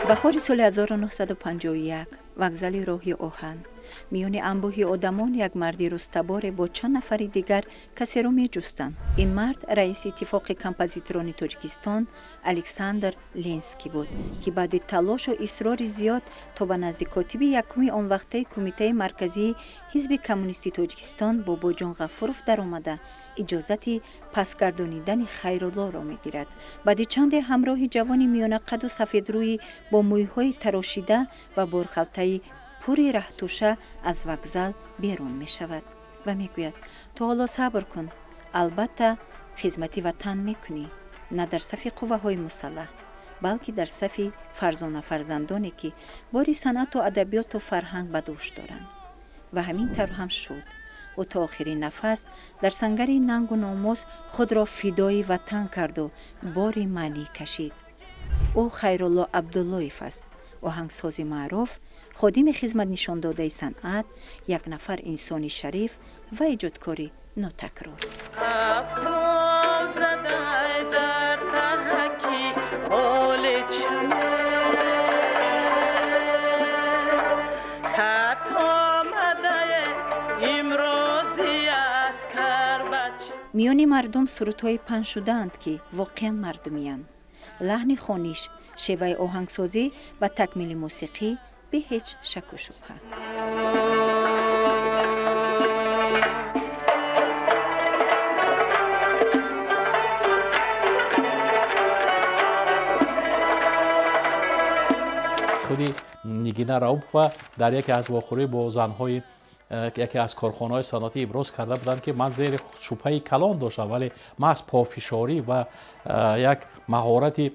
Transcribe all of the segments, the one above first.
Баҳори соли 1951, вокзали роҳи оҳан. Миёни анбӯҳи одамон як марди рустаборе бо чанд нафари дигар касеро меҷустанд. Ин мард раиси Иттифоқи композиторони Тоҷикистон Александр Ленский буд, ки баъди талошу исрори зиёд то ба назди котиби якуми онвақтаи Кумитаи марказии Ҳизби коммунисти Тоҷикистон Бобоҷон Ғафуров даромада, иҷозати пасгардонидани Хайруллоро мегирад. Баъди чанде ҳамроҳи ҷавони миёнақаду сафедрӯи бо мӯйҳои тарошида ва борхалтаи пури раҳтӯша аз вокзал берун мешавад ва мегӯяд: «Ту ҳоло сабр кун, албатта хизмати ватан мекунӣ, на дар сафи қувваҳои мусаллаҳ, балки дар сафи фарзона фарзандоне, ки бори санъату адабиёту фарҳанг ба дӯш доранд». Ва ҳамин тавр ҳам шуд. Ӯ то охирин нафас дар сангари нангу номус худро фидои ватан карду бори маънӣ кашид. Ӯ Хайрулло Абдуллоев аст, оҳангсози маъруф, ходими хизматнишондодаи санъат, як нафар инсони шариф ва эҷодкори нотакрор. Миёни мардум сурудҳои паҳн шудаанд, ки воқеан мардумиянд. Лаҳни хониш, шеваи оҳангсозӣ ва такмили мусиқӣ бе ҳеҷ шаку шубҳа. Худи Нигина Раупова дар яке аз вохӯрӣ бо занҳои яке аз корхонаҳои саноатӣ иброз карда буданд, ки ман зери шубҳаи калон доштам, вале маҳз пофишорӣ ва як маҳорати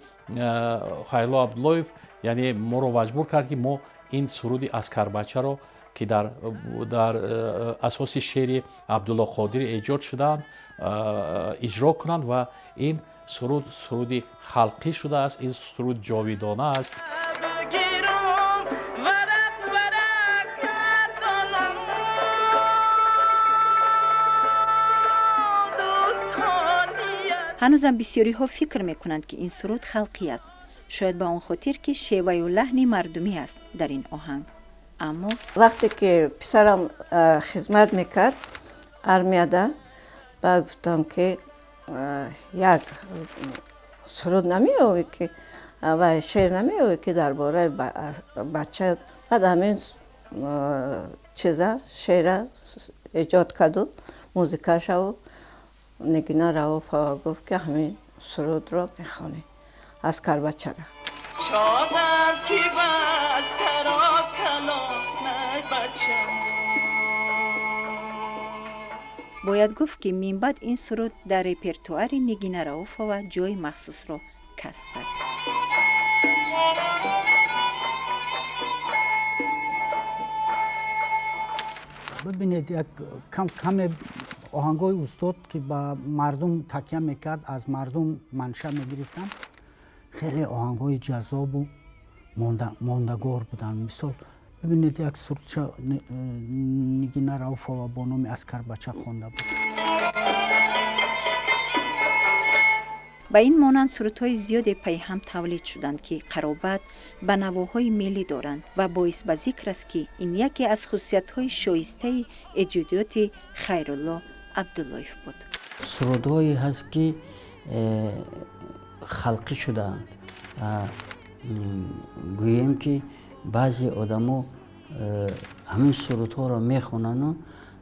Хайрулло Абдуллоев, яъне моро маҷбур кард, ки мо ин суруди «Аскарбачаро», ки дар асоси шеъри Абдулло Қодирӣ эҷод шудаанд, иҷро кунанд. Ва ин суруд суруди халқӣ шудааст, ин суруд ҷовидона аст. Ҳанӯзам бисёриҳо фикр мекунанд, ки ин суруд халқӣ аст, шояд ба он хотир, ки шеваю лаҳни мардумӣ аст дар ин оҳанг, аммо Вақте ки писарам хизмат мекард армияда, ба гуфтам, ки як суруд намеёвӣ, ки ва шеър намеёвӣ, ки дар бораи бача. Баъд ҳамин чиза, шеъра эҷод карду музикашаву Нигина Рауфова гуфт, ки ҳамин сурудро мехонӣ, «Аскарбачара». Шодам, ки баскаро калонай бачам. Бояд гуфт, ки минбаъд ин суруд дар репертуари Нигина Рауфова ҷои махсусро касб кард. Бибинед, як каме оҳангҳои устод, ки ба мардум такя мекард, аз мардум манша мегирифтанд, хеле оҳангҳои ҷаззобу мондагор буданд. Мисол, бибинед, як сурудча Нигина Рауфова бо номи «Аскарбача» хонда буд. Ба ин монанд сурудҳои зиёде пайҳам тавлид шуданд, ки қаробат ба навоҳои миллӣ доранд. Ва боис ба зикр аст, ки ин яке аз хусусиятҳои шоистаи эҷодиёти Хайрулло Абдуллоев буд. Сурудҳое ҳаст, ки халқӣ шудаанд. Гӯем, ки баъзе одамо ҳамин сурудҳоро мехонану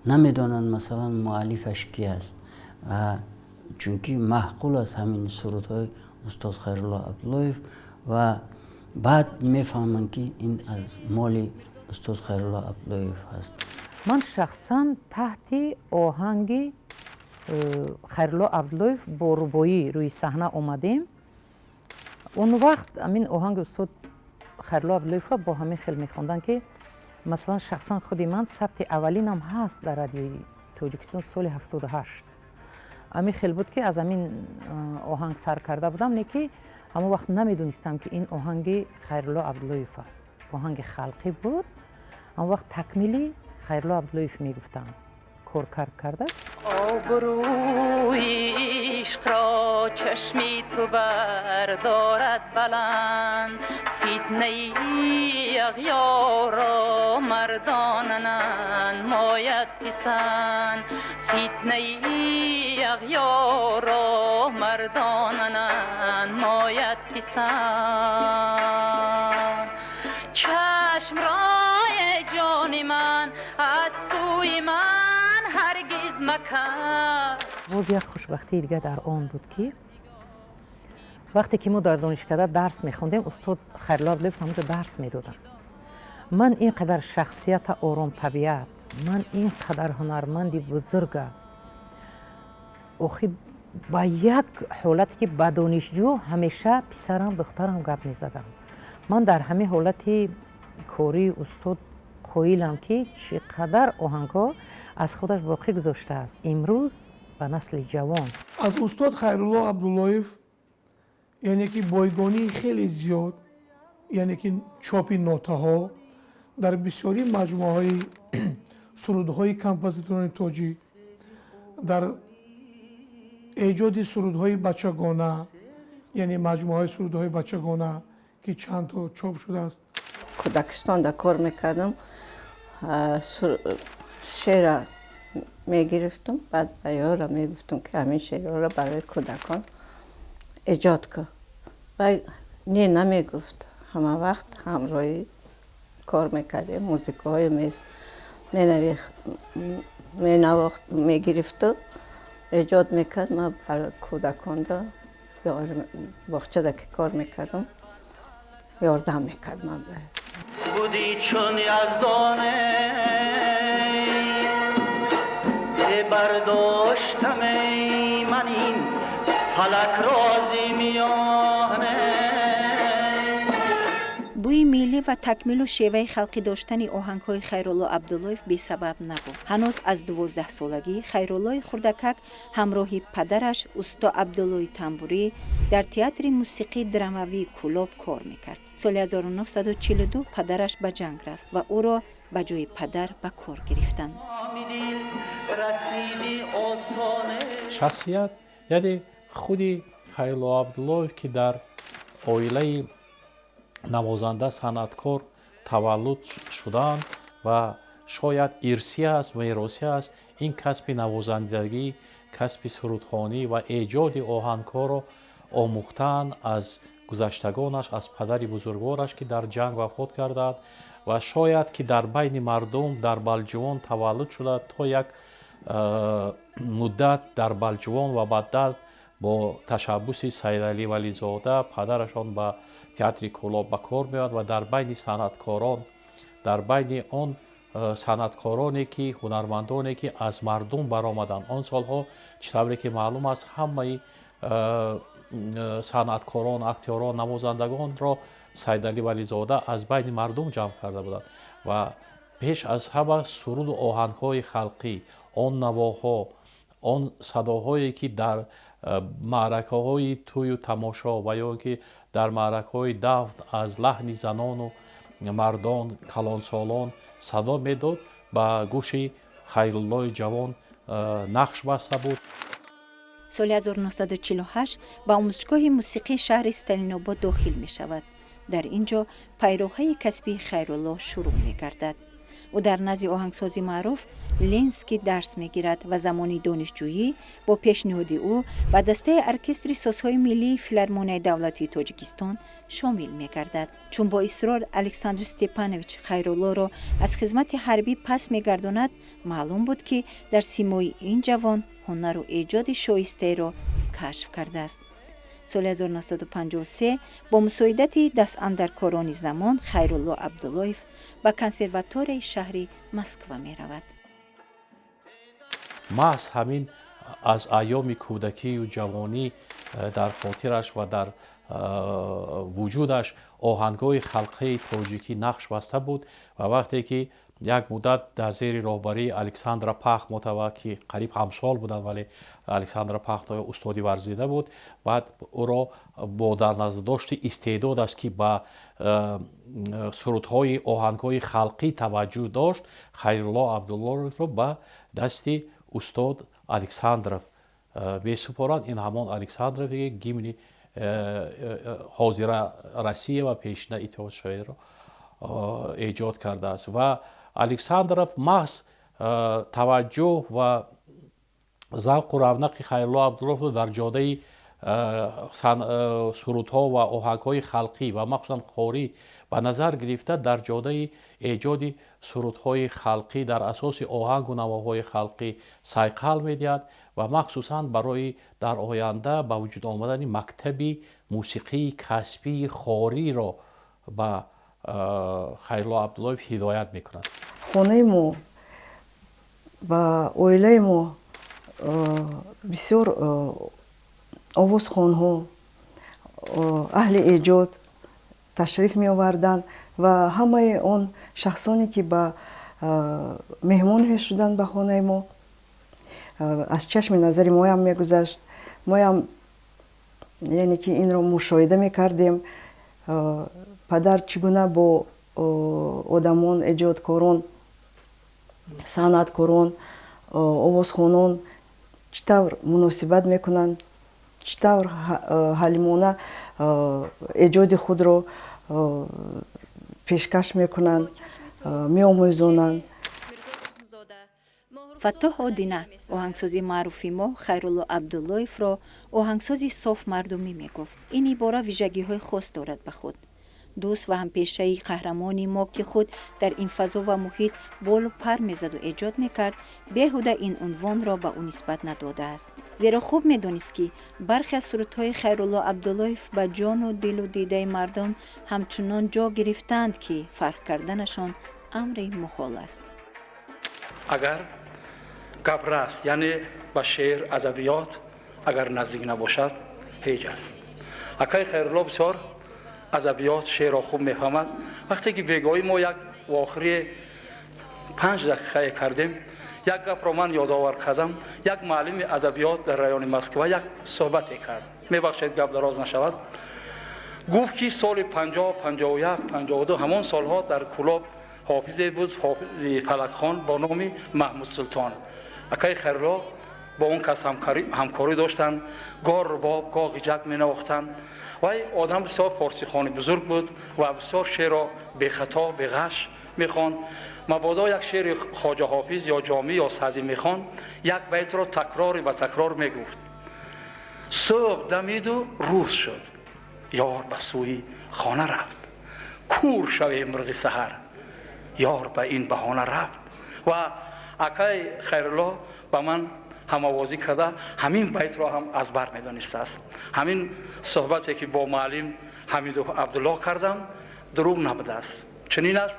намедонанд, масалан, муаллифаш ки аст, чунки маъқул аст ҳамин сурудҳои устод Хайрулло Абдуллоев, ва баъд мефаҳманд, ки ин аз моли устод Хайрулло Абдуллоев ҳаст. Ман шахсан таҳти оҳанги Хайрулло Абдуллоев бо рубоӣ рӯи саҳна омадем. Он вақт ҳамин оҳанги устод Хайрулло Абдуллоевро бо ҳамин хел мехонданд, ки масалан, шахсан худи ман сабти аввалинам ҳаст дар Радиои Тоҷикистон соли 78. Ҳамин хел буд, ки аз ҳамин оҳанг сар карда будам, не ки ҳамон вақт намедонистам, ки ин оҳанги Хайрулло Абдуллоев аст. Оҳанги халқӣ буд. Ҳамон вақт такмили Хайрулло Абдуллоев мегуфтанд. Коркард кардааст. Обрӯи ишқро чашми ту бардорад баланд, фитнаи ағёрро мардона нанмояд писанд, фитнаи ағёрро мардона нанмояд писанд. Чашмрои ҷони ман аз сӯи ман ҳаргиз макан. Боз як хушбахтии дига дар он буд, ки вақте ки мо дар донишкада дарс мехондем, устод Хайрулло Абдуллоев ҳамонҷо дарс медоданд. Ман ин қадар шахсията оромтабиат, ман ин қадар ҳунарманди бузурга охи ба як ҳолате, ки ба донишҷӯ ҳамеша писарам, духтарам гап мезадам. Ман дар ҳамин ҳолати кории устод қоилам, ки чӣ қадар оҳангҳо аз худаш боқӣ гузоштааст имрӯз ба насли ҷавон. Аз устод Хайрулло Абдуллоев, яъне ки бойгонии хеле зиёд, яъне ки чопи нотаҳо дар бисёри маҷмӯаҳои сурудҳои композиторони тоҷик, дар эҷоди сурудҳои бачагона, яъне маҷмӯаҳои сурудҳои бачагона, ки чандто чоп шудааст. Кӯдакистонда кор мекардам, шеъра мегирифтам, баъд ба ёра мегуфтам, ки ҳамин шеърҳоро барои кӯдакон эҷод кун. Вай не намегуфт, ҳама вақт ҳамроҳӣ кор мекардем, музикаҳое менавохт, мегирифту эҷод мекард. Ман барои кӯдаконда боғчада ки кор мекардам, ёрдам мекард ман. Буди чун яздоне бардоштам ман ин фалак рози миёне. Бӯи миллӣ ва такмилу шеваи халқӣ доштани оҳангҳои Хайрулло Абдуллоев бесабаб набуд. Ҳанӯз аз 12-солагӣ Хайруллои хурдакак ҳамроҳи падараш, усто Абдуллои Тамбурӣ, дар театри мусиқии драмавии Кӯлоб кор мекард. Соли 1942 падараш ба ҷанг рафт ва ӯро ба ҷои падар ба кор гирифтанд. Шахсият, яъне худи Хайрулло Абдуллоев, ки дар оилаи навозанда, санъаткор таваллуд шуданд ва шояд ирсӣ аст, меросӣ аст, ин касби навозандагӣ, касби сурудхонӣ ва эҷоди оҳангҳоро омӯхтаанд аз гузаштагонаш, аз падари бузургвораш, ки дар ҷанг вафот карданд, ва шояд ки дар байни мардум дар Балҷувон таваллуд шуда, то як муддат дар Балҷувон ва баъдтар бо ташаббуси Сайдалӣ Вализода, падарашон, ба театри Кӯлоб ба кор меояд ва дар байни санъаткорон, дар байни он санъаткороне ки, ҳунармандоне ки аз мардум баромаданд. Он солҳо, чӣ тавре ки маълум аст, ҳамаи санъаткорон, актёрон, навозандагонро Сайдалӣ Вализода аз байни мардум ҷамъ карда буданд ва пеш аз ҳама суруду оҳангҳои халқӣ, он навоҳо, он садоҳое ки дар маъракаҳои тӯю тамошо ва ё ки дар маъракаҳои дафн аз лаҳни занону мардон, калонсолон садо медод, ба гӯши Хайруллои ҷавон нақш баста буд. Соли 1948 ба омӯзгоҳи мусиқии шаҳри Сталинобод дохил мешавад. Дар ин ҷо пайроҳаи касбии Хайрулло шурӯъ мегардад. Ӯ дар назди оҳангсози маъруф Ленский дарс мегирад ва замони донишҷӯӣ бо пешниҳоди ӯ ба дастаи оркестри созҳои миллии Филармонияи давлатии Тоҷикистон шомил мегардад. Чун бо исрор Александр Степанович Хайруллоро аз хизмати ҳарбӣ пас мегардонад, маълум буд, ки дар симои ин ҷавон ҳунару эҷоди шоистаеро кашф кардааст. Соли 1953 бо мусоидати дастандаркорони замон Хайрулло Абдуллоев ба консерваторияи шаҳри Москва меравад. Маҳз ҳамин аз айёми кӯдакию ҷавонӣ дар хотираш ва дар вуҷудаш оҳангҳои халқии тоҷикӣ нақш баста буд. Ва вақте ки як муддат дар зери роҳбарии Александра Пахмутова, ки қариб ҳамсол буданд, вале Александра Пахмутова устоди варзида буд, баъд ӯро бо дар назардошти истеъдод аст, ки ба сурудҳои оҳангҳои халқӣ таваҷҷӯҳ дошт, Хайрулло Абдуллоевро ба Дасти устод Александров месупоранд. Ин ҳамон Александрове, ки гимни ҳозира Россия ва пешина Иттиҳоди Шӯравиро эҷод кардааст. Ва Александров маҳз таваҷҷӯҳ ва завқу равнақи Хайрулло Абдуллоевро дар ҷодаи сурудҳо ва оҳангҳои халқӣ ва махсусан хорӣ ба назар гирифта, дар ҷодаи эҷоди сурудҳои халқӣ дар асоси оҳангу навоҳои халқӣ сайқал медиҳад ва махсусан барои дар оянда ба вуҷуд омадани мактаби мусиқии касбии хориро ба Хайрулло Абдуллоев ҳидоят мекунад. Хонаи мо ба оилаи мо бисёр овозхонҳо, аҳли эҷод ташриф меоварданд ва ҳамаи он шахсоне, ки ба меҳмон мешуданд ба хонаи мо, аз чашми назари моям мегузашт. Моям, яъне ки, инро мушоҳида мекардем: падар чӣ гуна бо одамон, эҷодкорон, санъаткорон, овозхонон чӣ тавр муносибат мекунанд, чӣ тавр ҳалимона эҷоди худро пешкаш мекунанд, меомӯзонанд. Фаттоҳ Одина, оҳангсози маъруфи мо, Хайрулло Абдуллоевро оҳангсози соф мардумӣ мегуфт. Ин ибора вижагиҳои хос дорад ба худ. Дӯст ва ҳампешаи қаҳрамони мо, ки худ дар ин фазо ва муҳит болу пар мезаду эҷод мекард, беҳуда ин унвонро ба ӯ нисбат надодааст, зеро хуб медонист, ки бархе аз сурудҳои Хайрулло Абдуллоев ба ҷону дилу дидаи мардум ҳамчунон ҷо гирифтаанд, ки фарқ карданашон амри муҳол аст. Агар гап раст, яъне ба шеър, адабиёт агар наздик набошад, ҳеҷ аст. Акаи Хайрулло бисёр адабиёт, шеърро хуб мефаҳмад. Вақте ки бегоҳӣ мо як вохӯрии 5 дақиқае кардем, як гапро ман ёдовар кардам. Як муаллими адабиёт дар райони Москва як суҳбате кард. Мебахшед, гап дароз нашавад. Гуфт, ки соли 50, 51, 52, ҳамон солҳо дар Кӯлоб ҳофизе буд, ҳофизи фалакхон бо номи Маҳмуд Султон. Акаи Хайрулло бо он кас ҳамкорӣ доштанд, гоҳ рубоб, гоҳ ғиҷак менавохтанд. Вай одам бисёр форсихони бузург буд ва бисёр шеърро бехато, беғаш мехонд. Мабодо як шеъри Хоҷа Ҳофиз ё Ҷомӣ ё Саъдӣ мехонд, як байтро такрори ба такрор мегуфт: «Субҳ дамиду рӯз шуд, ёр ба сӯи хона рафт, кур шаве мурғи саҳар, ёр ба ин баҳона рафт». Ва акаи Хайрулло ба ман ҳамовозӣ карда, ҳамин байтро ҳам аз бар медонистааст. Ҳамин суҳбате, ки бо муаллим Ҳамидов Абдуллоҳ кардам, дурӯғ набудааст. Чунин аст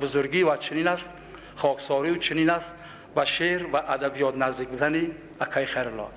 бузургӣ ва чунин аст хоксорию чунин аст ба шеър ва адабиёт наздик будани акаи Хайрулло.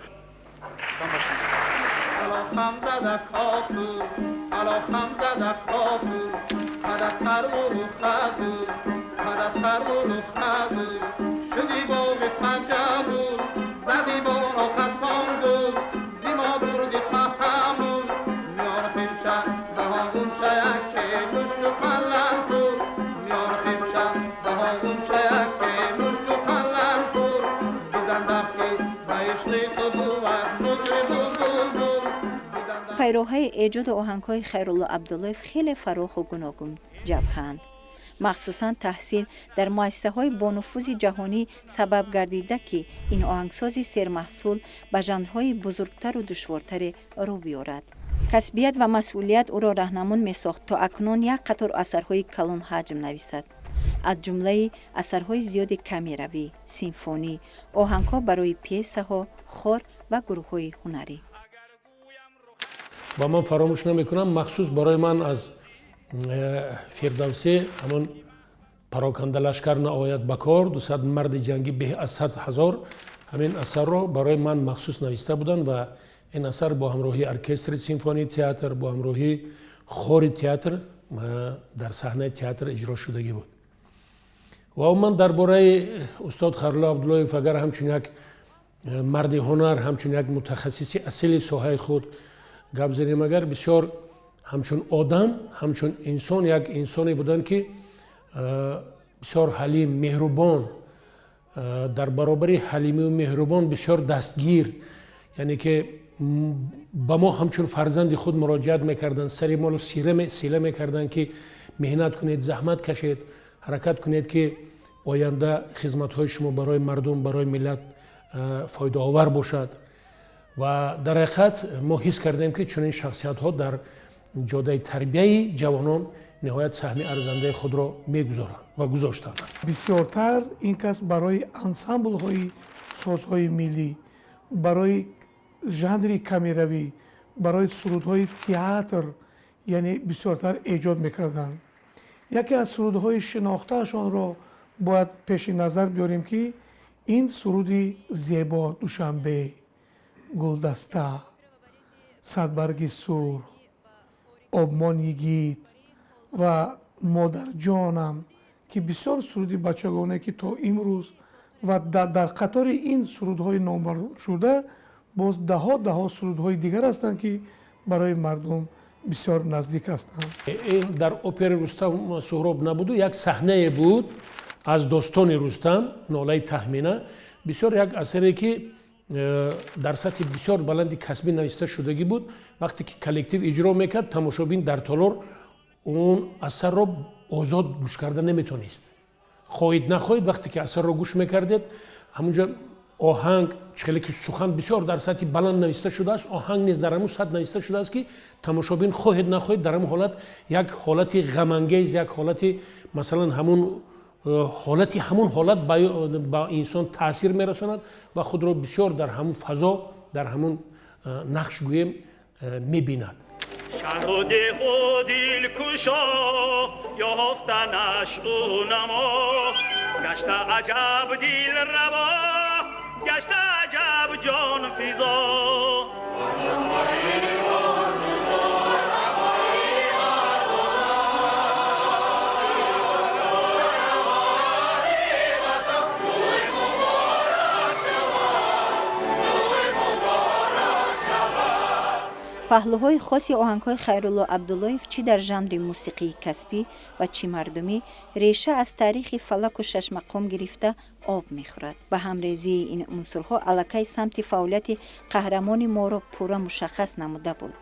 Пайроҳаи эҷоду оҳангҳои Хайрулло Абдуллоев хеле фароху гуногун ҷабҳаанд. Махсусан таҳсил дар муассисаҳои бонуфузи ҷаҳонӣ сабаб гардида, ки ин оҳангсози сермаҳсул ба жанрҳои бузургтару душвортаре рӯ биёрад. Касбият ва масъулият ӯро раҳнамун месохт, то акнун як қатор асарҳои калонҳаҷм нависад, аз ҷумлаи асарҳои зиёди камеравӣ, симфонӣ, оҳангҳо барои пьесаҳо, хор ва гурӯҳҳои ҳунарӣ. Ва ман фаромӯш намекунам, махсус барои ман аз Фирдавсӣ ҳамон «Пароканда лашкар наояд ба кор, 200 марди ҷангӣ беҳ аз 100 000», ҳамин асарро барои ман махсус нависта буданд. Ва ин асар бо ҳамроҳии оркестри симфонии театр, бо ҳамроҳии хори театр дар саҳнаи театр иҷро шудагӣ буд. Ва умуман дар бораи устод Хайрулло Абдуллоев, агар ҳамчун як марди ҳунар, ҳамчун як мутахассиси асили соҳаи худ гап занем, агар бисёр ҳамчун одам, ҳамчун инсон, як инсоне буданд, ки бисёр ҳалим, меҳрубон. Дар баробари ҳалимию меҳрубон бисёр дастгир, яъне ки ба мо ҳамчун фарзанди худ муроҷиат мекарданд, сари молу сила мекарданд, ки меҳнат кунед, заҳмат кашед, ҳаракат кунед, ки оянда хизматҳои шумо барои мардум, барои миллат фоидаовар бошад. Ва дар ҳақиқат мо ҳис кардем, ки чунин шахсиятҳо дар ҷодаи тарбияи ҷавонон ниҳоят саҳми арзандаи худро мегузоранд ва гузоштанд. Бисёртар ин кас барои ансамблҳои созҳои миллӣ, барои жанри камеравӣ, барои сурудҳои театр, яъне бисёртар эҷод мекарданд. Яке аз сурудҳои шинохтаашонро бояд пеши назар биёрем, ки ин суруди зебо «Душанбе», «Гулдаста», «Садбарги сурх», «Обмон йигит» ва «Модарҷонам», ки бисёр суруди бачагонае, ки то имрӯз ва дар қатори ин сурудҳои номбаршуда боз даҳо даҳо сурудҳои дигар ҳастанд, ки барои мардум бисёр наздик ҳастанд. Ин дар операи «Рустам Суҳроб» набуду, як саҳнае буд аз достони Рустам, «Нолаи Таҳмина». Бисёр як асаре, ки дар сатҳи бисёр баланди касбӣ нависта шудагӣ буд. Вақте ки коллектив иҷро мекард, тамошобин дар толор он асарро озод гӯш карда наметонист. Хоҳед нахоҳед, вақте ки асарро гӯш мекардед, ҳамунҷо оҳанг хеле ки сухан бисёр дар сатҳи баланд нависта шудааст, оҳанг низ дар ҳамун сатҳ нависта шудааст, ки тамошобин хоҳед нахоҳед дар ҳамун ҳолат як ҳолати ғамангез, як ҳолати масалан ҳамун ҳолати ҳамун ҳолат ба инсон таъсир мерасонад ва худро бисёр дар ҳамун фазо, дар ҳамун нақш гӯем мебинад. Шаҳру деҳу дилкушо ёфтанаш ӯ намо, гашта аҷаб дилраво, гашта аҷаб ҷонфизо. Паҳлӯҳои хоси оҳангҳои Хайрулло Абдуллоев чӣ дар жанри мусиқии касбӣ ва чӣ мардумӣ реша аз таърихи фалаку шашмақом гирифта об мехӯрад. Ба ҳамрезии ин унсурҳо аллакай самти фаъолияти қаҳрамони моро пурра мушаххас намуда буд.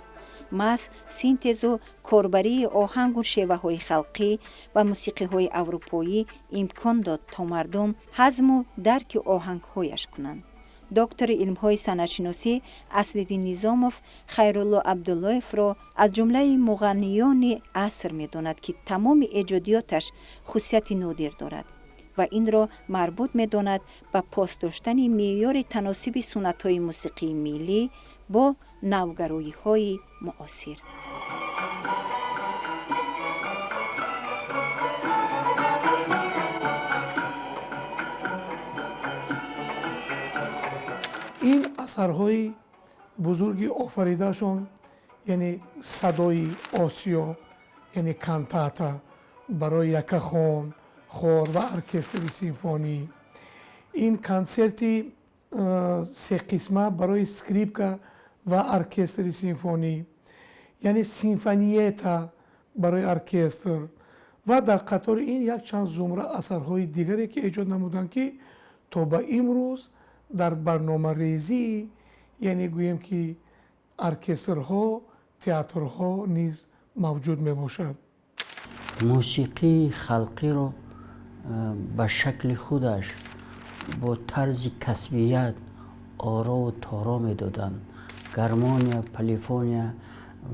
Маҳз синтезу корбарии оҳангу шеваҳои халқӣ ва мусиқиҳои аврупоӣ имкон дод, то мардум ҳазму дарки оҳангҳояш кунанд. Доктори илмҳои санъатшиносӣ Аслиддин Низомов Хайрулло Абдуллоевро аз ҷумлаи муғанниёни аср медонад, ки тамоми эҷодиёташ хусусияти нодир дорад ва инро марбут медонад ба пос доштани меъёри таносиби суннатҳои мусиқии миллӣ бо навгароиҳои муосир. Ин асарҳои бузурги офаридаашон, яъне «Садои Осиё», яъне кантата барои яккахон, хор ва оркестри симфонӣ, ин консерти сеқисма барои скрипка ва оркестри симфонӣ, яъне симфониета барои оркестр ва дар қатори ин якчанд зумра асарҳои дигаре, ки эҷод намуданд, ки то ба имрӯз дар барномарезӣ, яъне гӯем ки оркестрҳо, театрҳо низ мавҷуд мебошад. Мусиқии халқиро ба шакли худаш бо тарзи касбият орову торо медоданд. Гармония, полифония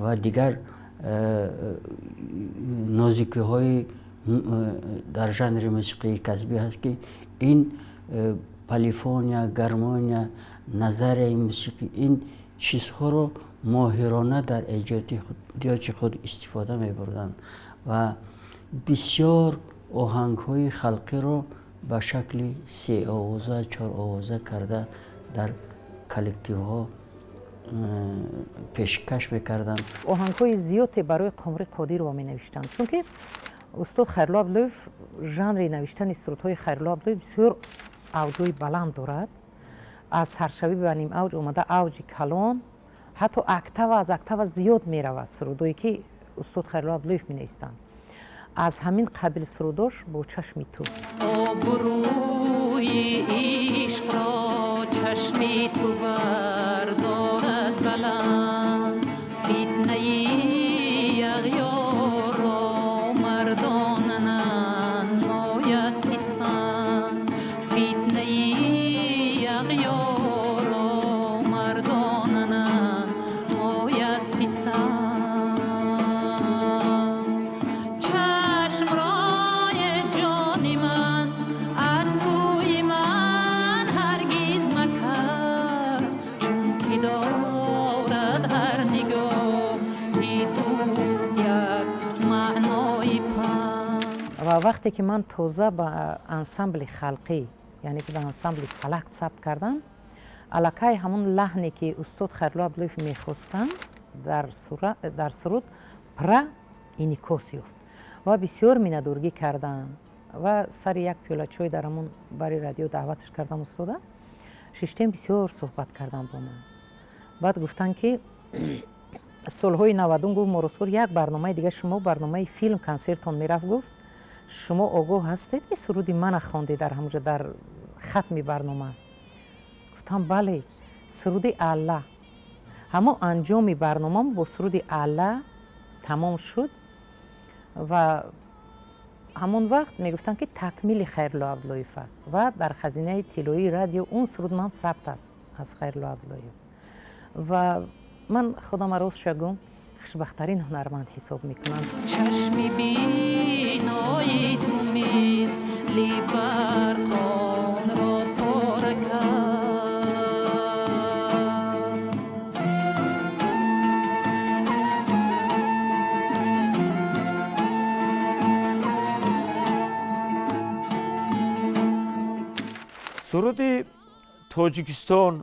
ва дигар нозикиҳои дар жанри мусиқии касбӣ ҳаст, ки ин полифония, гармония, назарияи мусиқӣ, ин чизҳоро моҳирона дар эҷодиёти худ истифода мебурданд ва бисёр оҳангҳои халқиро ба шакли сеовоза, чоровоза карда дар коллективҳо пешкаш мекарданд. Оҳангҳои зиёде барои Қумрӣ Қодирова менавиштанд, чунки устод Хайрулло Абдуллоев жанри навиштани сурудҳои Хайрулло Абдуллоев бисёр авҷҳои баланд дорад. Аз саршавӣ ба ним авҷ омада, авҷи калон, ҳатто октава аз октава зиёд меравад сурудое, ки устод Хайрулло Абдуллоев менавистанд. Аз ҳамин қабил сурудош «Бо чашми ту». Обрӯи Ишқро чашми ту бардорад баланд, фитнаи ағёрро мардона нанмояд писанд, фитнаи ағёрро мардона нанмояд писанд. Чашмрои ҷони ман аз сӯи ман ҳаргиз макар, чунки дорад ҳар нигоҳи дӯст як маънои панд. Ва вақте ки ман тоза ба ансамбли халқӣ, яъне ки ба ансамбли Фалак сабт кардам, аллакай ҳамон лаҳне ки устод Хайрулло Абдуллоев мехостанд, дар суруд пурра инъикос ёфт ва бисёр миннатдоргӣ карданд. Ва сари як пиёла чой дар ҳамон бари радио даъваташ кардам устода, шиштем, бисёр суҳбат кардам бо ман. Баъд гуфтанд, ки солҳои 90, гуфт, моросур як барномаи дига, шумо барномаи филм консертон мерафт, гуфт, шумо огоҳ ҳастед, ки суруди мана хондед дар ҳамонҷо дар хатми барнома? Гуфтам, бале, суруди Алла. Ҳамон анҷоми барномамо бо суруди Алла тамом шуд. Ва ҳамон вақт мегуфтанд, ки такмили Хайрулло Абдуллоев аст ва дар хазинаи тиллоии радио он суруд ман сабт аст аз Хайрулло Абдуллоев. Ва ман худама, ростша гӯм, хушбахттарин ҳунарманд ҳисоб мекунам. Чашми бинои ту мисли барқонро пора кард. Суруди Тоҷикистон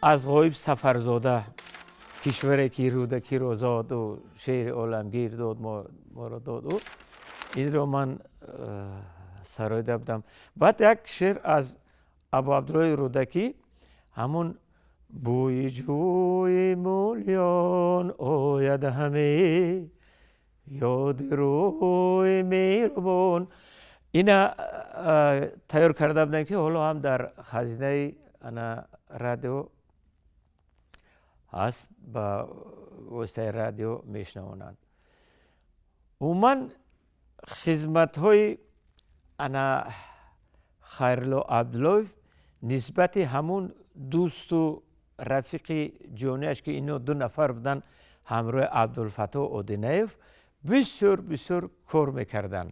аз Ғоиб Сафарзода, кишваре ки Рӯдакиро зоду шеъри оламгир дод, моро доду, инро ман сароида будам. Баъд як шеър аз Абу Абдуллои Рӯдакӣ, ҳамун бӯи ҷӯи мӯлиён ояд ҳаме, ёди рӯи меҳрубон, ина тайёр карда будем, ки ҳоло ҳам дар хазинаи ана радио ҳаст, ба воситаи радио мешунавонанд. Умуман, хизматҳои ана Хайрулло Абдуллоев нисбати ҳамун дӯсту рафиқи ҷонияш, ки ино ду нафар буданд ҳамроҳи Абдулфаттоҳ Одинаев, бисёр бисёр кор мекарданд,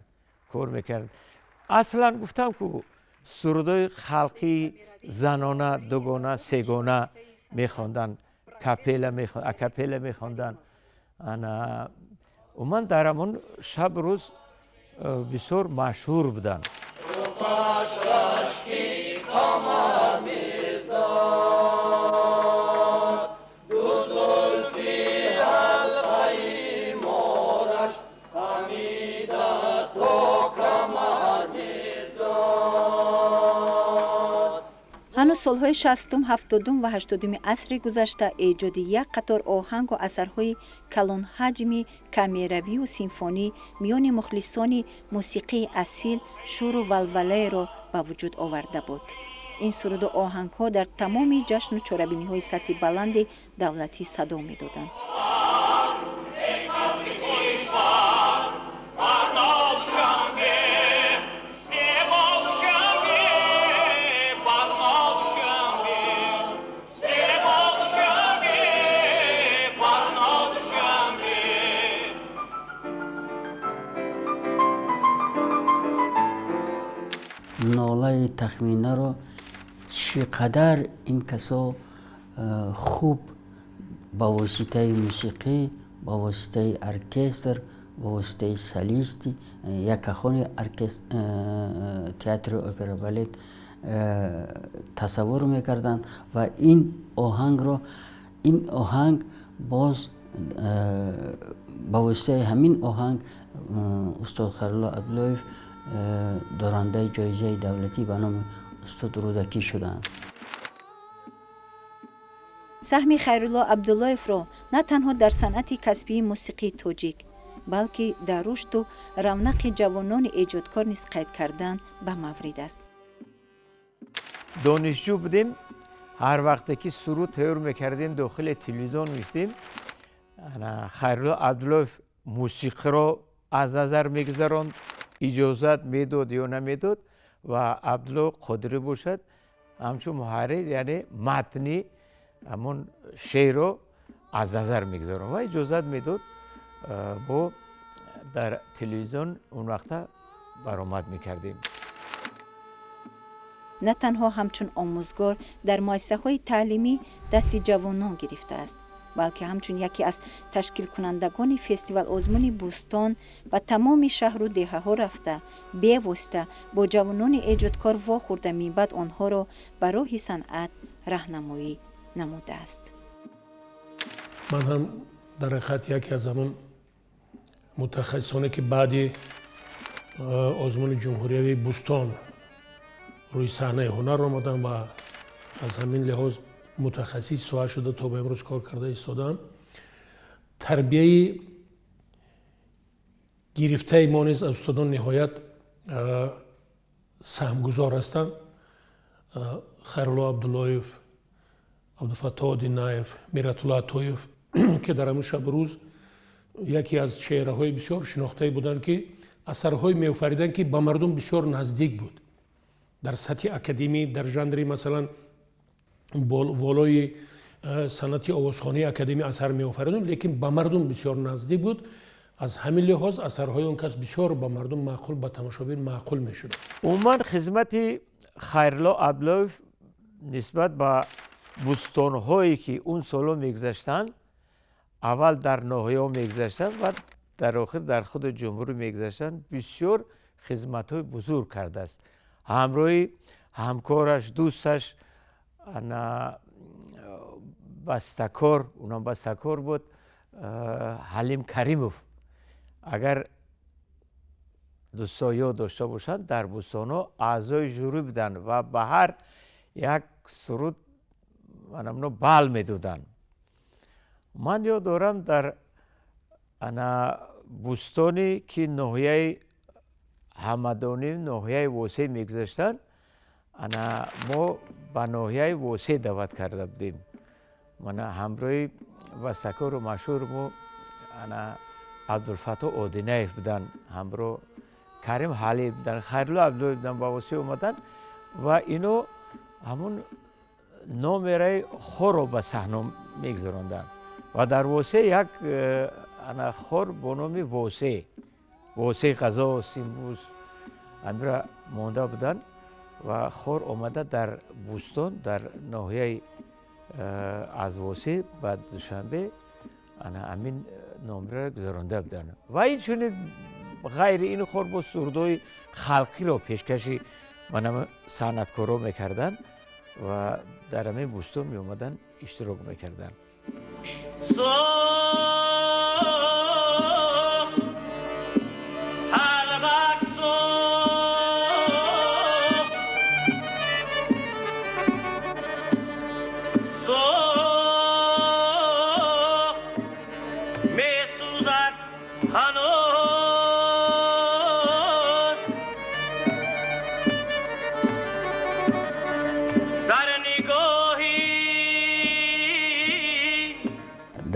кор мекарданд. Аслан гуфтам, ку сурудҳои халқии занона, дугона, сегона мехонданд, капела, акапела мехонданд. Ана умуман дар ҳамон шаб рӯз бисёр машҳур буданд. Рашки қамар мезад, ду зулфи ҳалқаи мораш хамида то камар мезад. Ҳанӯз солҳои 60-ум, 70-ум ва 80-уми асри гузашта эҷоди як қатор оҳангу асарҳои калонҳаҷми камеравию симфонӣ миёни мухлисони мусиқии асил шӯру валвалаеро ба вуҷуд оварда буд. Ин суруду оҳангҳо дар тамоми ҷашну чорабиниҳои сатҳи баланди давлатӣ садо медоданд. Нолаи Тахминаро чӣ қадар ин касо хуб ба воситаи мусиқӣ, ба воситаи оркестр, ба воситаи солисти якахони оркестр театри опера балет тасаввур мекарданд. Ва ин оҳангро, ин оҳанг боз ба воситаи ҳамин оҳанг устод Хайрулло Абдуллоев дорандаи ҷоизаи давлатӣ ба номи устод Рӯдакӣ шуданд. Саҳми Хайрулло Абдуллоевро на танҳо дар санъати касбии мусиқии тоҷик, балки дар рушду равнақи ҷавонони эҷодкор низ қайд кардан ба маврид аст. Донишҷӯ будем, ҳар вақте ки суруд тайёр мекардем, дохили телевизион меистем, Хайрулло Абдуллоев мусиқиро аз назар мегузаронд, иҷозат медод ё намедод, ва Абдулло Қодирӣ бошад ҳамчун муҳаррир, яъне матни ҳамон шеърро аз назар мегузаронд ва иҷозат медод. Мо дар телевизион он вақта баромад мекардем. На танҳо ҳамчун омӯзгор дар муассисаҳои таълимӣ дасти ҷавонон гирифтааст, балки ҳамчун яке аз ташкилкунандагони фестивал-озмуни «Бӯстон» ба тамоми шаҳру деҳаҳо рафта, бевосита бо ҷавонони эҷодкор вохӯрда, минбаъд онҳоро ба роҳи санъат раҳнамоӣ намудааст. Ман ҳам дар ҳақиқат яке аз ҳамон мутахассисоне, ки баъди озмуни ҷумҳуриявии «Бӯстон» рӯи саҳнаи ҳунар омадам ва аз ҳамин лиҳоз мутахассиси соҳа шуда, то ба имрӯз кор карда истодаам. Тарбияи гирифтаи мо низ аз устодон ниҳоят саҳмгузор ҳастанд. Хайрулло Абдуллоев, Абдуфаттоҳ Одинаев, Миратулло Атоев, ки дар ҳамун шабу рӯз яке аз чеҳраҳои бисёр шинохтае буданд, ки асарҳое меофариданд, ки ба мардум бисёр наздик буд, дар сатҳи академӣ, дар жанри, масалан, волои санъати овозхонии академӣ асар меофариданд, лекин ба мардум бисёр наздик буд. Аз ҳамин лиҳоз асарҳои он кас бисёр ба мардум маъқул, ба тамошобин маъқул мешуд. Умуман, хизмати Хайрулло Абдуллоев нисбат ба бӯстонҳое, ки он солҳо мегузаштанд, аввал дар ноҳияҳо мегузаштанд ва дар охир дар худи ҷумҳурӣ мегузаштанд, бисёр хизматҳои бузург кардааст. Ҳамроҳи ҳамкораш, дӯсташ, ана бастакор, унам бастакор буд, Ҳалим Каримов. Агар дӯстҳо ёд дошта бошанд, дар бӯстонҳо аъзои жюри буданд ва ба ҳар як суруд манамно бал медоданд. Ман ёд дорам, дар ана бӯстоне, ки ноҳияи Ҳамадонӣ, ноҳияи Восеъ мегузаштанд, ана мо ба ноҳияи Восеъ даъват карда будем. Мана ҳамроҳи бастакору машҳур мо ана Абдулфаттоҳ Одинаев буданд, ҳамроҳ Карим Ҳалиев буданд, Хайрулло Абдуллоев буданд, ба Восеъ омаданд ва ино ҳамун номераи хорро ба саҳна мегузаронданд. Ва дар Восеъ як ана хор бо номи Восеъ, Восеъ ғазо симбус амира монда буданд ва хор омада дар бӯстон дар ноҳияи аз Восеъ ба Душанбе ана ҳамин номераро гузаронда буданд. Ва инчунин ғайри ин хор бо сурудҳои халқиро пешкаши манам санъаткоро мекарданд ва дар ҳамин бӯстон меомаданд, иштирок мекарданд. Сӯхт ҳалвак, сӯхт, сӯхт, месӯзад ҳанӯз дар нигоҳи.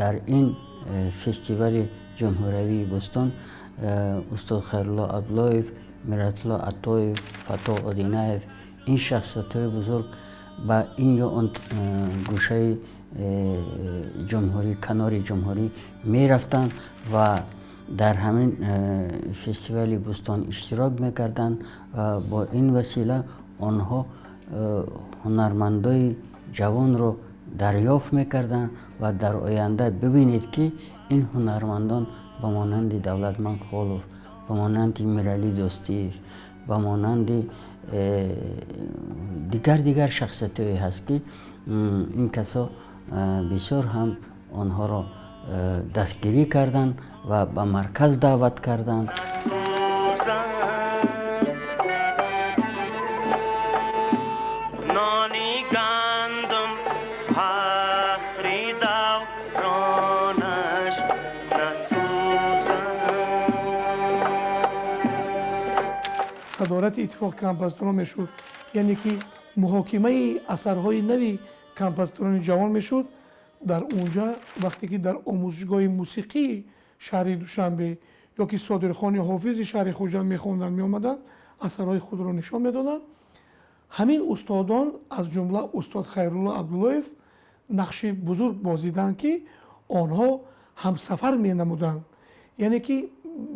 Дар ин фестивали ҷумҳуриявии «Бӯстон» устод Хайрулло Абдуллоев, Миратулло Атоев, Фаттоҳ Одинаев, ин шахсиятҳои бузург ба ин ё он гӯшаи ҷумҳурӣ, канори ҷумҳурӣ мерафтанд ва дар ҳамин фестивали «Бӯстон» иштирок мекарданд ва бо ин васила онҳо ҳунармандои ҷавонро дарёфт мекарданд. Ва дар оянда бибинед, ки ин ҳунармандон ба монанди Давлатманд Холов, ба монанди Миралӣ Дӯстиев, ба монанди дигар шахсиятҳое ҳаст, ки ин касо бисёр ҳам онҳоро дастгирӣ карданд ва ба марказ даъват карданд. Нони гандум фахри давронаш насӯзад. Садорати иттифоқи композиторон мешуд, яъне ки Муҳокимаи асарҳои нави композиторони ҷавон мешуд. Дар унҷа, вақте ки дар омӯзишгоҳи мусиқии шаҳри Душанбе ё ки Содирхони Ҳофизи шаҳри Хуҷанд мехонданд, меомаданд, асарҳои худро нишон медоданд. Ҳамин устодон, аз ҷумла устод Хайрулло Абдуллоев, нақши бузург бозиданд, ки онҳо ҳамсафар менамуданд, яъне ки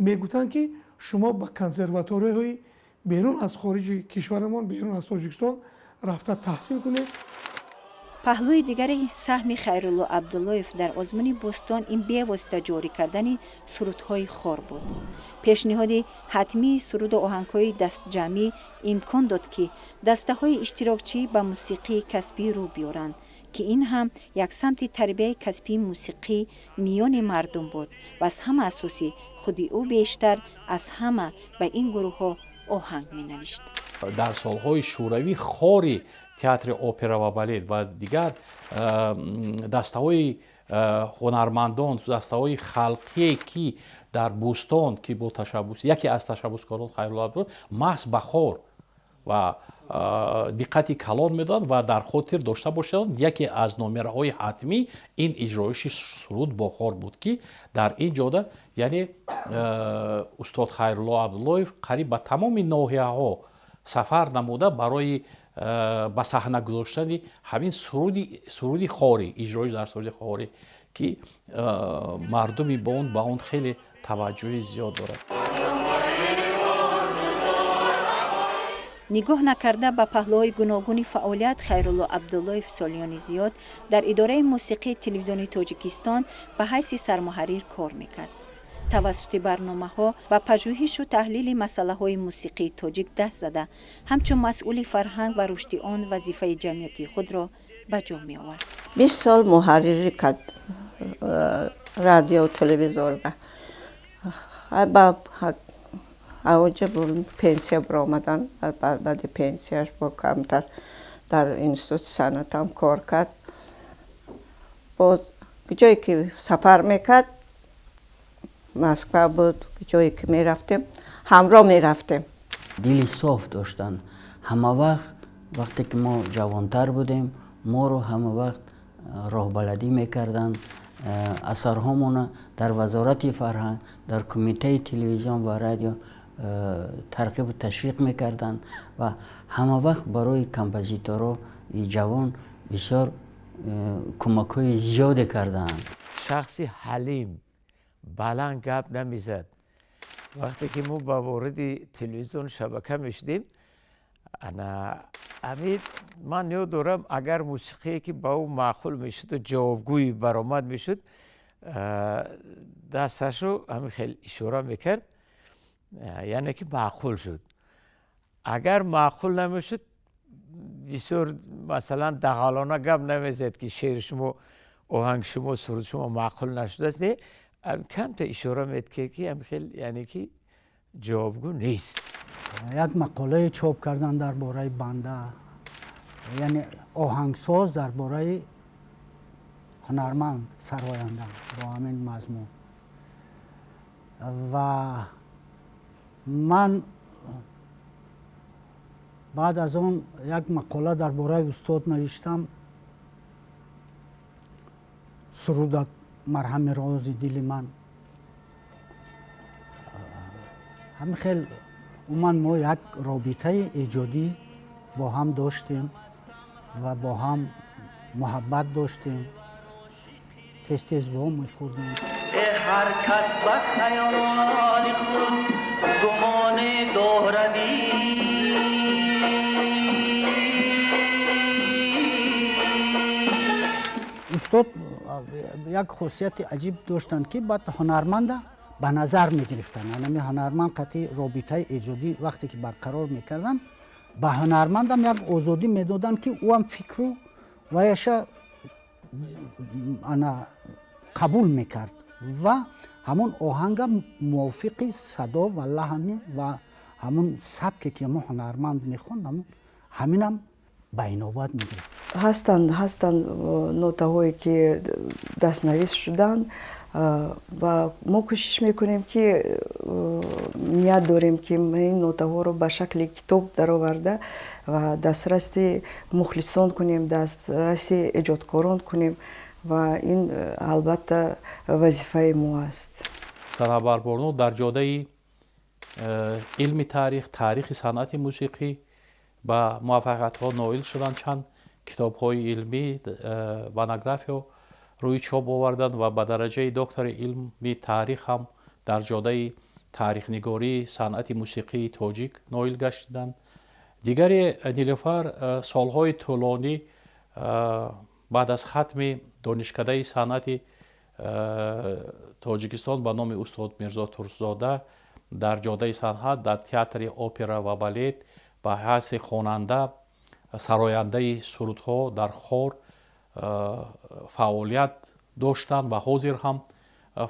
мегуфтанд, ки шумо ба консерваторияҳои берун аз хориҷи кишварамон, берун аз Тоҷикистон рафта таҳсил кунед. Паҳлӯи дигари саҳми Хайрулло Абдуллоев дар озмуни Бӯстон ин бевосита ҷорӣ кардани сурудҳои хор буд. Пешниҳоди ҳатмии суруду оҳангҳои дастҷамъӣ имкон дод, ки дастаҳои иштирокчӣ ба мусиқии касбӣ рӯ биёранд, ки ин ҳам як самти тарбияи касбии мусиқӣ миёни мардум буд ва аз ҳама асосӣ худи ӯ бештар аз ҳама ба ин гурӯҳҳо оҳанг менавишт. Дар солҳои шӯравӣ хори театри опера ва балет ва дигар дастаҳои ҳунармандон, дастаҳои халқие, ки дар Бӯстон, ки бо ташаббус яке аз ташаббускорон Хайрулло Абдуллоев, маҳз ба хор ва диққати калон медоданд. Ва дар хотир дошта бошад, яке аз номерҳои ҳатмӣ ин иҷроиши суруд бо хор буд, ки дар ин ҷода, яъне устод Хайрулло Абдуллоев қариб ба тамоми ноҳияҳо сафар намуда, барои ба саҳна гузоштани ҳамин суруди хорӣ, иҷроиш дар суруди хорӣ, ки мардуми ба он хеле таваҷҷӯҳи зиёд дорад. Нигоҳ накарда ба паҳлӯҳои гуногуни фаъолият, Хайрулло Абдуллоев солиёни зиёд дар идораи мусиқии Телевизиони Тоҷикистон ба ҳайси сармуҳаррир кор мекард. Тавассути барномаҳо ба пажӯҳишу таҳлили масъалаҳои мусиқии тоҷик даст зада, ҳамчун масъули фарҳанг ва рушди он вазифаи ҷамъиятии худро ба ҷо меовард. 20 сол муҳаррирӣ кард радио телевизорба. Ба авоҷа пенсия баромадан. Баъди пенсияш бо камтар дар институти санъатам кор кард. Боз ҷое ки сафар мекард, Москва буд, ҷое ки мерафтем, ҳамроҳ мерафтем. Дили соф доштанд ҳама вақт. Вақте ки мо ҷавонтар будем, моро ҳама вақт роҳбаладӣ мекарданд. Асарҳомона дар Вазорати фарҳанг, дар Кумитаи телевизион ва радио тарғибу ташвиқ мекарданд ва ҳама вақт барои композиторои ҷавон бисёр кӯмакҳои зиёде кардаанд. Шахси ҳалим, баланд гап намезад. Вақте ки мо ба вориди телевизион шабака мешудем, ана ҳамин ман ёд дорам, агар мусиқие ки ба ӯ маъқул мешуду ҷавобгӯи баромад мешуд, дасташро ҳамин хел ишора мекард, яъне ки маъқул шуд. Агар маъқул намешуд, бисёр, масалан, дағалона гап намезад, ки шеъри шумо, оҳанги шумо, суруди шумо маъқул нашудааст. Не, камта ишора мекард, ки ҳамин хел, яъне ки ҷавобгӯ нест. Як мақолае чоп кардан дар бораи банда, яъне оҳангсоз дар бораи ҳунарманд сароянда, бо ҳамин мазмун. Ва ман баъд аз он як мақола дар бораи устод навиштам, «Сурудат марҳами рози дили ман». Ҳамин хел умуман мо як робитаи эҷодӣ бо ҳам доштем ва бо ҳам муҳаббат доштем, тез тез во мехӯрдем. Ҳар кас ба хаёли худ гумон доради. Устод як хосияти аҷиб доштанд, ки баъд ҳунарманда ба назар мегирифтанд. Ҳанами ҳунарманд қатъи робитаи эҷодӣ вақте ки барқарор мекарданд, ба ҳунармандам як озодӣ медоданд, ки ӯам фикру ваяша ана қабул мекард ва ҳамон оҳанга мувофиқи садо ва лаҳни ва ҳамон сабке ки ҳамон ҳунарманд мехонд, ҳаминам ба инобат мегирифт. Ҳастанд нотаҳое, ки дастнавис шуданд, ва мо кӯшиш мекунем, ки ният дорем, ки ин нотаҳоро ба шакли китоб дароварда. Ва дастраси мухлисон кунем, дастраси эҷодкорон кунем, ва ин, албатта, вазифаи мо аст. Санабарборно дар ҷодаи илми таърих, таърихи санъати мусиқӣ ба муваффақиятҳо ноил шуданд, чанд китобҳои илмӣ, монографиё рӯи чоп оварданд ва ба дараҷаи доктори илми таърих ҳам дар ҷодаи таърихнигории санъати мусиқии тоҷик ноил гаштиданд. Дигаре, Нилуфар солҳои тӯлонӣ баъд аз хатми Донишкадаи санъати Тоҷикистон ба номи устод Мирзо Турсунзода дар ҷодаи санъат, дар театри опера ва балет ба ҳайси хонанда, сарояндаи сурудҳо дар хор фаъолият доштанд ва ҳозир ҳам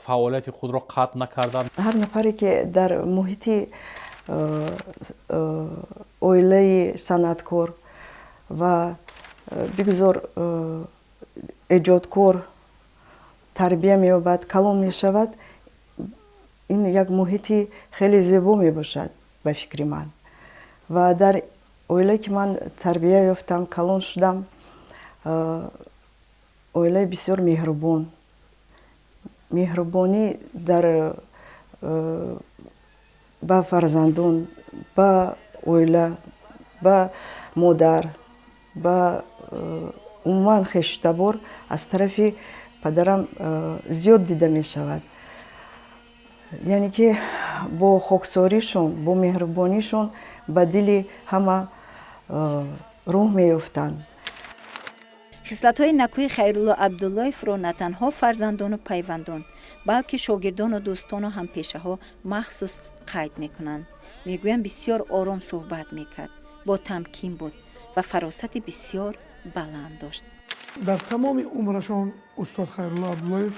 фаъолияти худро қатъ накарданд. Ҳар нафаре, ки дар муҳити оилаи санъаткор ва, бигузор, эҷодкор тарбия меёбад, калон мешавад, ин як муҳити хеле зебо мебошад, ба фикри ман. Ва дар оилае, ки ман тарбия ёфтам, калон шудам, оилаи бисёр меҳрубон, меҳрубонӣ дар ба фарзандон, ба оила, ба модар, ба умуман хештабор аз тарафи падарам зиёд дида мешавад. Яъне ки бо хоксоришон, бо меҳрубонишон ба дили ҳама роҳ меёфтанд. Хислатҳои накӯи Хайрулло Абдуллоевро на танҳо фарзандону пайвандон, балки шогирдону дӯстону ҳампешаҳо махсус қайд мекунанд. Мегӯянд, бисёр ором суҳбат мекард, бо тамкин буд ва фаросати бисёр баланд дошт. Дар тамоми умрашон устод Хайрулло Абдуллоев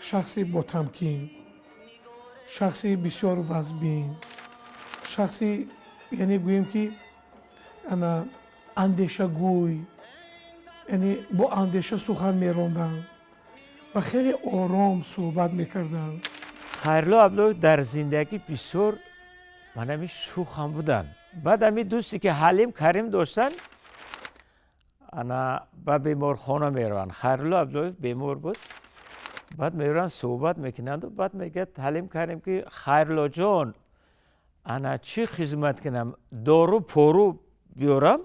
шахси ботамкин, шахси бисёр вазбин, шахси, яъне гӯем ки, ана андешагӯй, яъне бо андеша сухан меронданд ва хеле ором суҳбат мекарданд. Хайрулло Абдуллоев дар зиндагӣ бисёр манами шӯхам буданд. Баъд ами дӯсте, ки Ҳалим Карим доштанд, ана ба беморхона мераванд. Хайрулло Абдуллоев бемор буд. Баъд мераванд, суҳбат мекунанду баъд мегӯяд Ҳалим Карим, ки Хайруллоҷон, ана чӣ хизмат кунам, дору пору биёрам?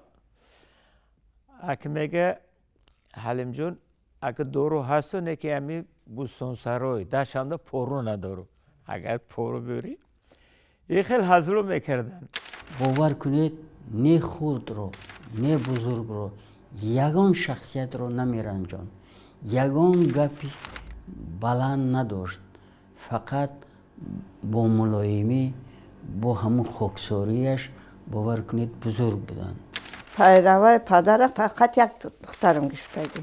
Аки мега Ҳалимҷон, ака, дору ҳасту, не ки ами Бӯстонсарой дашанда пору надорум, агар пору биёрӣ. И хел ҳазлу мекарданд. Бовар кунед, не хурдро, не бузургро, ягон шахсиятро намеранҷонд, ягон гапи баланд надошт. Фақат бо мулоимӣ, бо ҳамун хоксорияш, бовар кунед, бузург буданд. Пайраваи падарам фақат як духтарам гирифтагӣ,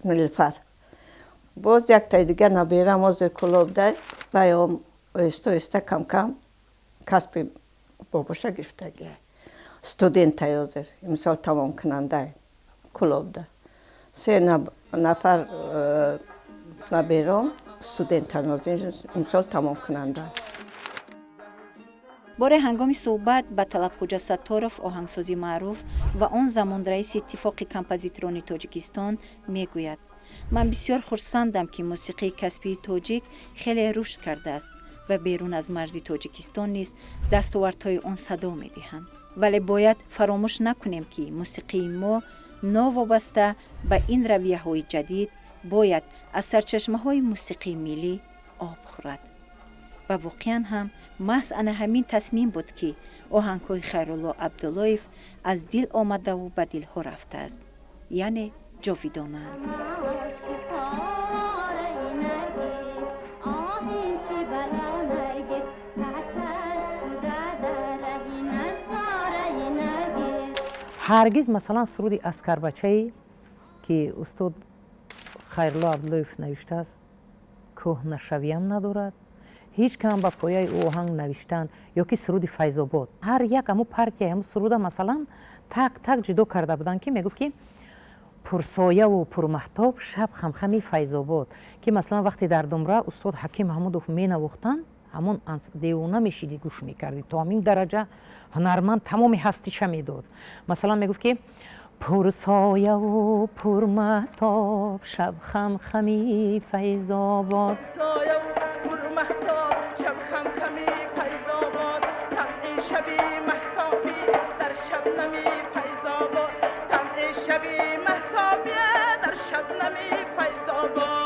Нилфар. Боз яктаи дигар наберам ҳозир Кӯлобда, ваём оҳиста оҳиста, камкам касби бобоша гирифтагӣ, студентай, ҳозир имсол тамомкунандай Кӯлобда. Се нафар набером студентан, ҳозир имсол тамомкунанда. Боре ҳангоми суҳбат ба Талабхуҷа Сатторов, оҳангсози маъруф ва он замон раиси Иттифоқи композиторони Тоҷикистон, мегӯяд: «Ман бисёр хурсандам, ки мусиқии касбии тоҷик хеле рушд кардааст ва берун аз марзи Тоҷикистон низ дастовардҳои он садо медиҳанд. Вале бояд фаромӯш накунем, ки мусиқии мо новобаста ба ин равияҳои ҷадид бояд аз сарчашмаҳои мусиқии миллӣ об хӯрад». Ва воқеан ҳам маҳз ана ҳамин тасмим буд, ки оҳангҳои Хайрулло Абдуллоев аз дил омадаву ба дилҳо рафтааст, яъне ҷовидонаанд. Ҳаргиз, масалан, суруди Аскарбачае, ки устод Хайрулло Абдуллоев навиштааст, кӯҳнашавиам надорад, ҳеҷ кам ба пояи ӯ оҳанг навиштан, ё ки суруди Файзобод, ҳар як ҳаму партияи ҳаму суруда, масалан, так так ҷудо карда буданд, ки мегуфт, ки пурсояву пурмаҳтоб шаб хамхами Файзобод, ки масалан вақте дар думра устод Ҳаким Маҳмудов менавохтанд. Ҳамон девона мешидӣ, гӯш мекардӣ. То ҳамин дараҷа ҳунарманд тамоми ҳастиша медод. Масалан, мегуфт, ки пурсояву пурмаҳтоб шаб хамхами Файзобод. Шаб хамхами Файзобод, тамъи шаби маҳтобӣ дар шабнами Файзобод, тамъи шаби маҳтобӣ дар шабнами Файзобод.